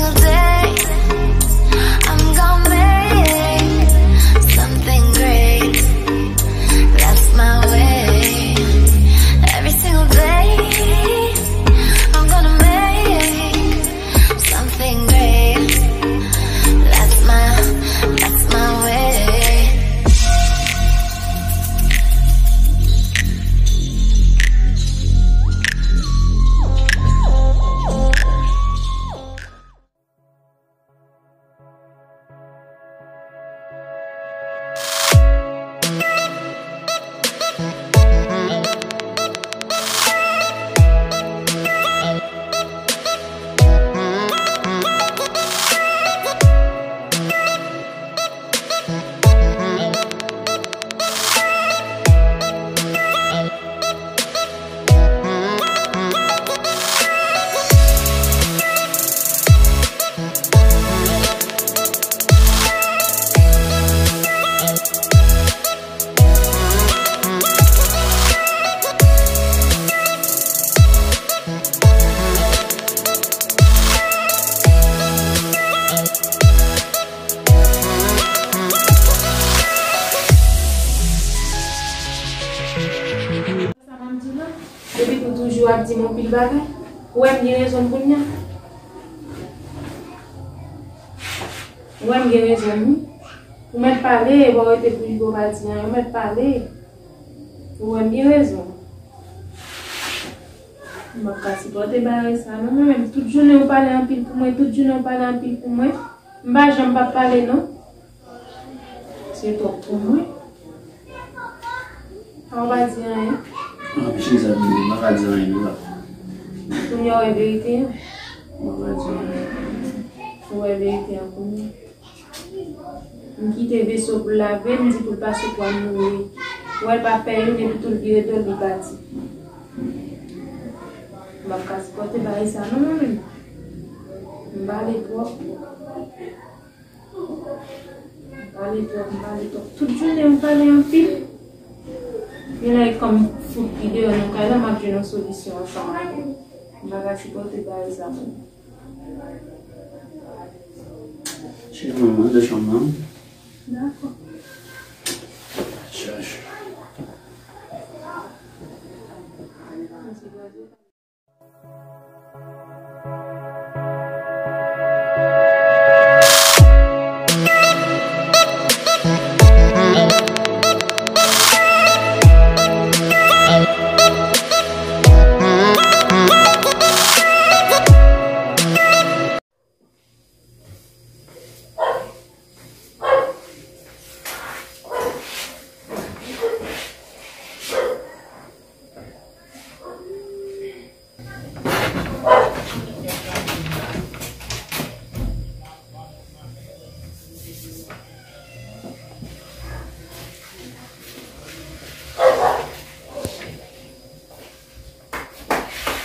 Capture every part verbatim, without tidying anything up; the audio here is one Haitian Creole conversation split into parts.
Day, I'm gonna make something great. That's my way. Every single day, I'm gonna make something great. That's my, that's my way. Sa pa m di w la. Epi pou toujou ap di m anpil bagay. Ou wè m gen rezon m kounye a? Ou wè m gen rezon m wi. Ou mèt pale, e pa w rete pou w pa di anyen. Ou mèt pale. Ou wè m gen rezon. M p ap ka sipòte bagay sa non, mwen menm. Tout jounen ou pale anpil pou mwen, tout jounen ou pale anpil pou mwen. M pa janm p ap pale non. Se twòp pou mwen. A, ou pa di anyen? Anpil sa pou mwen, m pa ka di anyen non la. Kounye a w wè verite an? M pa ka di anyen. Ou wè verite an kounye a? M kite veso pou l lave, m di pou l pase kwa m mouri. Ou wè l pa fè youn, epi tou l vire do l, li pati. M p ap ka sipòte bagay sa non, mwen menm. M pale twòp. M pale twòp, m pale twòp. Tout jounen m pale anpil. Gen lè kòm fout ki deyò nan kay la, m ap jwenn yon solisyon ansanm avè w. M pa ka sipòte bagay sa, mwen. Cheri mwen, mwen nan chanm nan. Dakò. Chache.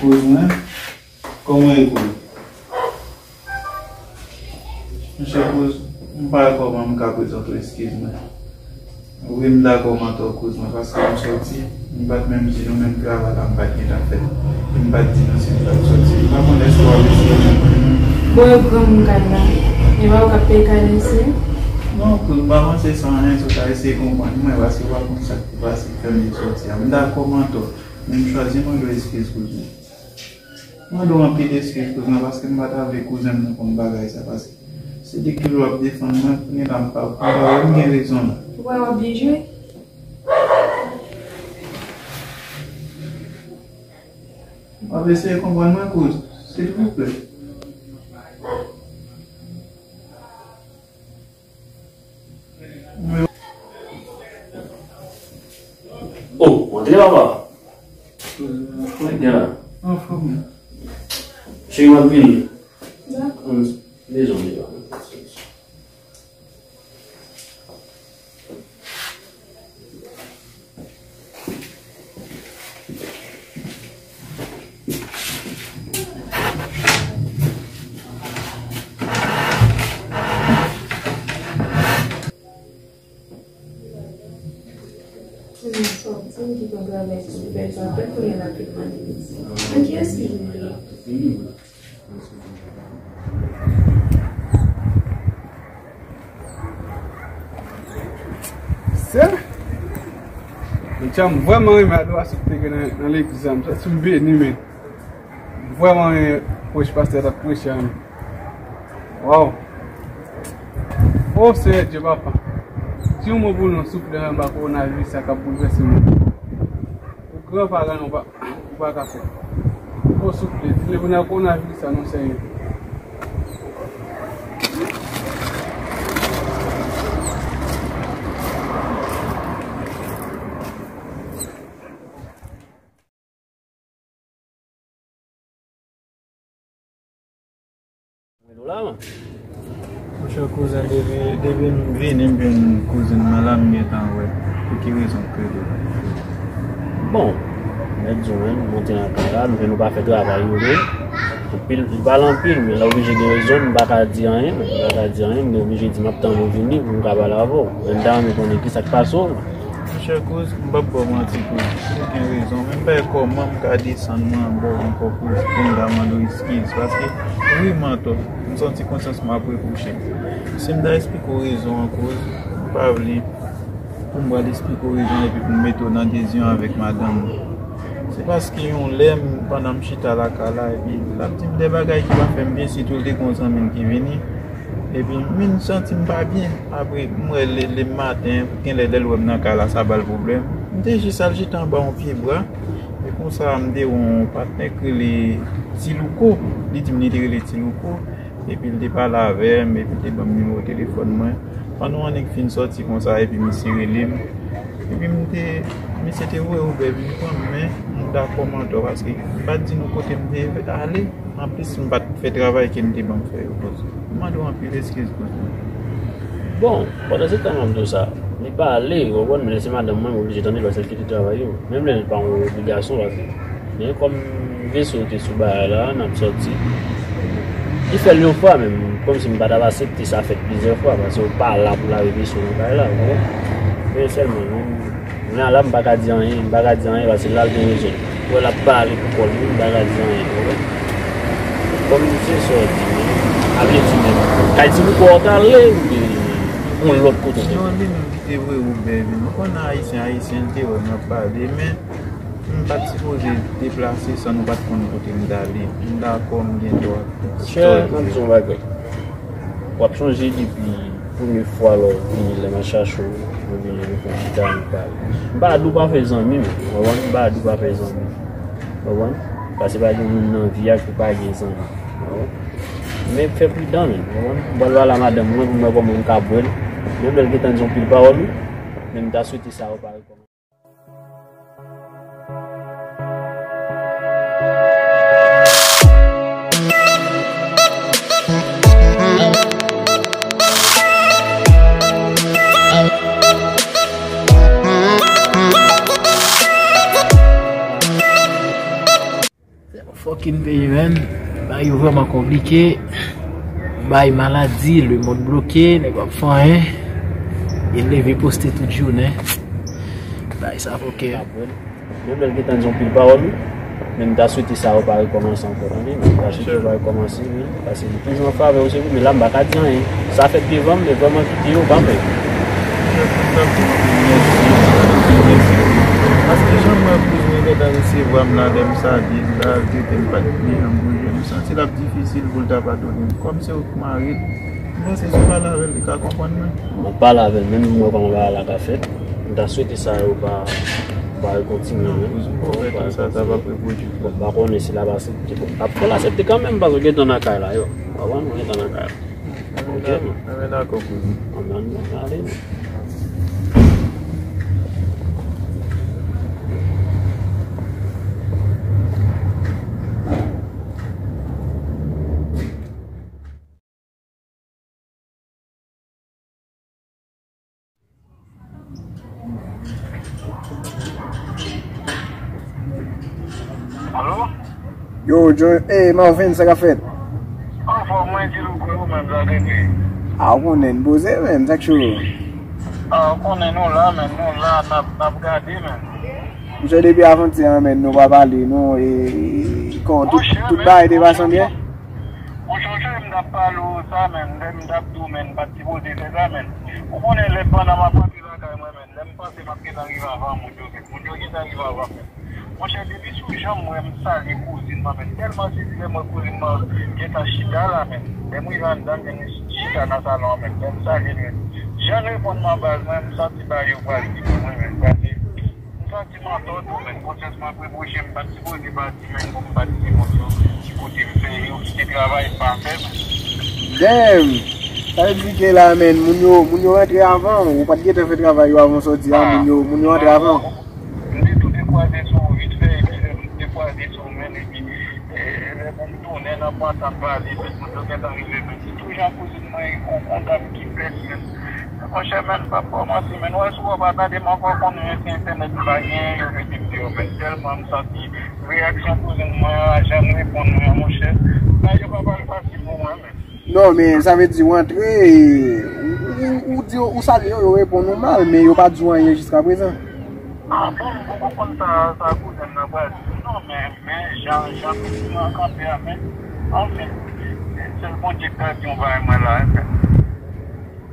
Kouz mwen, kòman e kouz? Monchè kouz, m pa wè kòman m ka prezante w eskiz mwen. Wi, m dakò m antò kouz mwen, paske m sòti, m pa t menm di nou menm travay la m pa t gentan fè. M pa t di nou si m t ap sòti. M pa konn èske w ap eseye konprann mwen. Bon, e granmoun kay la, e pa ou k ap peye kay la isi? Non, kouz, m pa panse se anyen si w ta eseye konprann mwen, paske w pa konn sa k te pase k fè m te sòti a. M dakò m antò, men m chwazi mande w eskiz kouz mwen. Mande w anpil eskiz kouz mwen, paske m pa ta vle kouzen m nan konn bagay sa, paske se de kilo w ap defann mwen, kounye la m pa, m pa wè m gen rezon la. Ou wè w ap byen jwe? W ap eseye konprann mwen kouz, silvouplè. Oh, antre papa. Anfòm. Anfòm. Cheri, m ap vini. Dakò. Dezòm deja. Mwen sòti, m te konn travay sou fè sa, apre kounye a l ap vin mande mèsi. Nan kiyès li vin ye? Sè, m vrèman renmen adorasyon ki te gen nan, nan legliz la. M santi m beni, men. M vrèman renmen prèch pastè t ap preche a, men. Waw. O Senyè Dye papa, di yon mo pou nou, souple, anba kowonaviris sa k ap boulvèse nou. Ou gran paran, ou pa, ou pa ka fè. O souple, di nou pou nan kowonaviris sa non Senyè. Mwen la, man. Monchè kouzen, depi, depi m vini, m jwenn kouzen mwen la, m gentan wè. Pou ki rezon k rele w? Bon, mèt di w menm, monte nan kay la, nou fè nou pa fè travay yo vre. Anpil, li pale anpil, men lè oblije gen rezon, m pa ka di anyen, m pa ka di anyen, m oblije di m ap tann ou vini pou m ka pale avè w. Men m ta renmen konnen ki sa k pase w. Monchè kouz, m p ap ba w manti kouz, ou gen rezon, men m pa wè kòman m ka desann mwen anba w ankò kouz pou m ta mande w eskiz, paske wi m antò, m santi konsyans mwen ap repwoche m. Si m ta eksplike w rezon an kouz, m pa vle pou m pral eksplike w rezon epi pou m mete w nan dezyon avèk madanm ou. Se paske yon lè, m, pandan m chita lakay la, epi l ap di m de bagay ki pa fè m byen, sitou l te gen yon zanmi l ki vini. Epi m vin santi m pa byen. Apre, m wè le, le maten, genlè lè l wè m nan kay la, sa ba l pwoblèm. M te jis al chita anba yon pyebwa. E konsa, m te wè yon patnè k rele Ti Louko. Li di m li te rele Ti Louko. Epi l te pale avè m, epi l te ban m nimewo telefòn mwen. Pandan yon nèg fin sòti konsa, epi misye rele m. Epi m te, misye te voye Uber vin pran m, men m dakò m antò, paske m pa t di nou kote m te ale. Anplis, m pa t fè travay ke m te ban m fè yo, kouz. M mande w anpil eskiz, kouz. Bon, pandan se tan m ap di w sa, li pa ale, ou konprann, men se madanm mwen, m oblije tande l, paske l kite travay yo. Menm lè l pa yon obligasyon, paske men kòm veso te sou bagay la, n ap sòti. Li fè l yon fwa, men kòmsi m pa t ap aksepte sa fèt plizyè fwa, paske ou pa la pou lave veso nan kay la, ou konprann? Men sèlman, men, men la, m pa ka di anyen, m pa ka di anyen, paske l al gen rezon. Ou wè l ap pale pou kò l, m pa ka di anyen, ou konprann? Kòm se sa w di, men, a vle di, men, kay di pou kò w t ale, oubyen yon lòt kote w te? Non, li menm ki te voye Uber vin. Ou konn Ayisyen, Ayisyen, l te wè m ap pale, men M pa t sipoze deplase san nou pa t konn kote m t ale. M dakò, m gen dwa. Chè, m ap di w yon bagay. W ap chonje depi premye fwa lè w vini, lè m al chache w, nou vini, nou fè yon chita, nou pale. M pa di w pa fè zanmi, men, w konprann? M pa di w pa fè zanmi. W konprann? Paske pa gen moun nan vi a ki pa gen zanmi. W konprann? Men fè pridan, men, w konprann? M pral pale a madanm mwen pou m wè kòman m ka bwè l. Menm lè l gentan di yon pil pawòl, wi. Men m ta swete sa yo pa rekòmanse. Se yon fucking peyi, man. Bagay yo vrèman konplike. Bagay maladi, lemonn bloke, nèg p ap fè anyen. E leve poste tout jounen. Bagay sa foke. Menm lè l gentan di yon pil pawòl, wi. Men m ta swete sa yo pa rekòmanse ankò, tande? Men m ta swete yo pa rekòmanse, wi. Paske li toujou an favè w, se vre, men la m pa ka di anyen. Sa fèt devan m, men vrèman kite yo, pa pè. Paske jan m wè kouz mwen gentan resevwa m la, lè m salye l la, l trete m pa t byen, m bouje, m santi l ap difisil pou l ta padone m. Kòm se ou k mari l, m panse si w pale avè l, li ka konprann mwen. Mwen pale avè l, menm mwen kòman bagay la ka fèt. M ta swete sa yo pa, pa rekontinye, non. Kouz m pa wè ke sa, sa p ap repwodui. Bon, m pa konnen si l ap aksepte. Bon, l ap fè l aksepte kanmenm, paske w gentan nan kay la, yo. W konprann? W gentan nan kay la. Ok, non. Mwen dakò, kouz m. Ann, ann, ann, ale, non. Alo? Yo, John, eh, Marvin, sa k ap fèt? Anfòm, mwen di nou kwe ou menm sa depi. A, ou konnen n poze, men, sa k cho? A, ou konnen nou la, men, nou la, n ap, n ap gade, men. Monchè, depi avantyè an, men, nou pa pale, non, e, e, kò, tout, tout bagay te pase byen? M t ap pale w sa, men, lè m t ap di w, men, m pa t sipoze fè sa, men. Ou konnen, lè pandan m ap rantre lakay mwen, men, lè m panse m ap gentan rive avan moun yo, men, moun yo gentan rive avan mwen. Monchè, depi sou jan m wè m salye kouzin mwen, men, tèlman sezi lè m wè kouzin mwen gentan chita la, men. Lè m rive anndan, men, li chita nan salon an, men. Lè m salye l, men, jan l reponn mwen, baz, mwen, m santi bagay yo pral di pou mwen, men. Pase, m santi m antò tou, men. Konsyans mwen ap repwoche m, m pa t sipoze pati, men, pou m pati di moun yo ki kote m fè yo kite travay m pa fè, men. Damn! Sa vle di ke la, men, moun yo, moun yo rantre avan w, ou pa t gentan fè travay yo avan w sòti a, moun yo, moun yo rantre avan w. M te tou dekwaze sou ou vit fè, epi lè m dekwaze sou ou, men, epi, e, lè pou m tounen nan pwent ap pale, epi moun yo gentan rive, men, se tou jan kouzin mwen, yon kontab ki pès, men. Monchè, men, m p ap kòmanse, men, wè, si w pa tande m ankò, konnen se entènèt m pa gen, yo mete m deyò, men, tèlman m santi reyaksyon kouzin mwen an, jan l reponn mwen an, monchè, bagay yo pa pral fasil pou mwen, men. Non, men sa vle di w antre, ou, ou, ou di yo, ou salye yo, yo reponn ou mal, men yo pa di w anyen jiskaprezan. Ah bon, m poko konn sa, sa kouzen m nan pral di m non, men, men jan, jan kouzen an kanpe a, men, anfen, sèl Bondye k ka di yon bagay mwen la, anfen.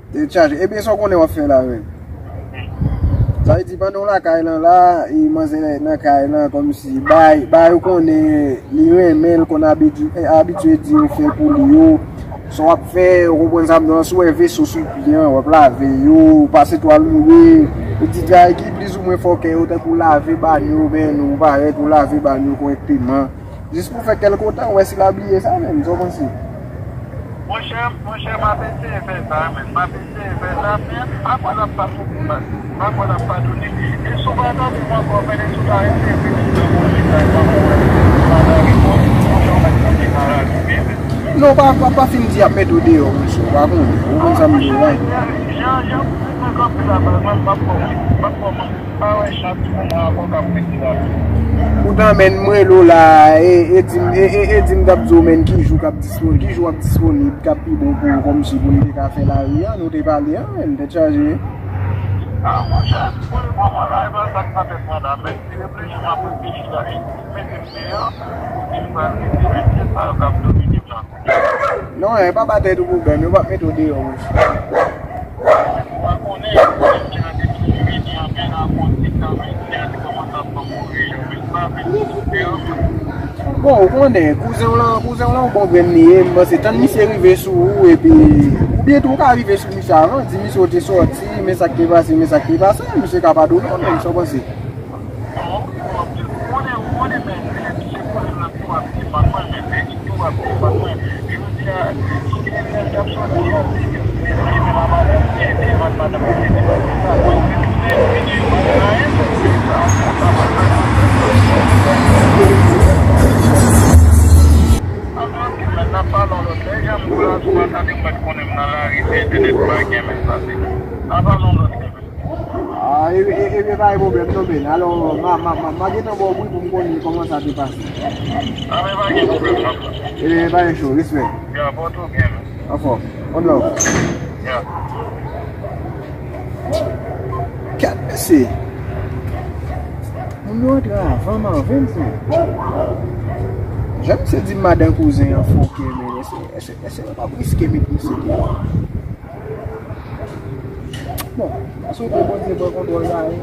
Tèt chaje. Ebyen, sa w konnen w ap fè la, menm? Sa vle di, pandan w lakay lan la, e manzè nan kay lan, kòmsi, bay, bay ou konnen li renmen, l konn abitye, abitye di yo fè pou li yo. Sa w ap fè, ou konprann sa m di w, si w wè veso sou pye an, w ap lave yo, pase twal mouye, e ti travay ki plizoumwen fòkè yo, tankou lave banyo, men ou parèt, ou lave banyo kòrèkteman. Jis pou fè kè l kontan, wè si l a bliye sa menm, sa w panse? Monchè, monchè, m ap eseye fè sa, men. M ap eseye fè sa, men akwè l ap padone m? Akwè l ap padone m? E si w pa tande m ankò, men, e si w ta eseye vin nan yon mesaj, m ap wè si w pa ta reponn, monchè, w mèt kanpe nan lari, men. Non, pa, pa, pa fin di y ap mete w deyò, monchè, w pa konnen. Ou konn sa m di w la. Jan, jan, jan, mwen kanpe la, mwen, m ap kòmanse, m ap kòmanse. Pa wè chans pou mwen ankò k ap rete la. Poutan, menn, m rele w la, e, e di m, e, e, e di m t ap di w, menn, ki jou k ap disponib, ki jou w ap disponib, k ap pi bon pou ou, kòmsi pou n te ka fè lari a, nou te pale a, menn, tèt chaje. Ah, monchè, pou le moman la, e pa sa k nan tèt mwen la, menn, si reflechi m ap reflechi la, e si m mete m deyò, kote m pral rete, menn, se sa yo k ap domine m nan. Non, e pa ba tèt ou pwoblèm, yo p ap mete w deyò, monchè. Bon, ou konnen, kouzen w lan, kouzen w lan, yon bon grenn li ye, m panse tann misye rive sou ou, epi, oubyen tou, ou ka rive sou misye avan, di misye w te sòti, men sa k te pase, men sa k te pase, misye ka padone w, menn, sa w panse? Ah, e, e, e, e pa gen pwoblèm non, men. Alò, ma, ma, ma, ma gentan ba w bri pou m konnen kòman sa te pase. Ah, men pa gen pwoblèm non. E, pa gen cho, respè. Ya, pòte w byen, men. Anfòm. One love. Ya. Gad mesye. Moun yo antre avan m avè m, frè. Jan misye di m madan kouzen an fòkè, men, èske, èske, èske yo p ap riske met misye deyò? Bon, m swete Bondye pran kontwòl la, wi.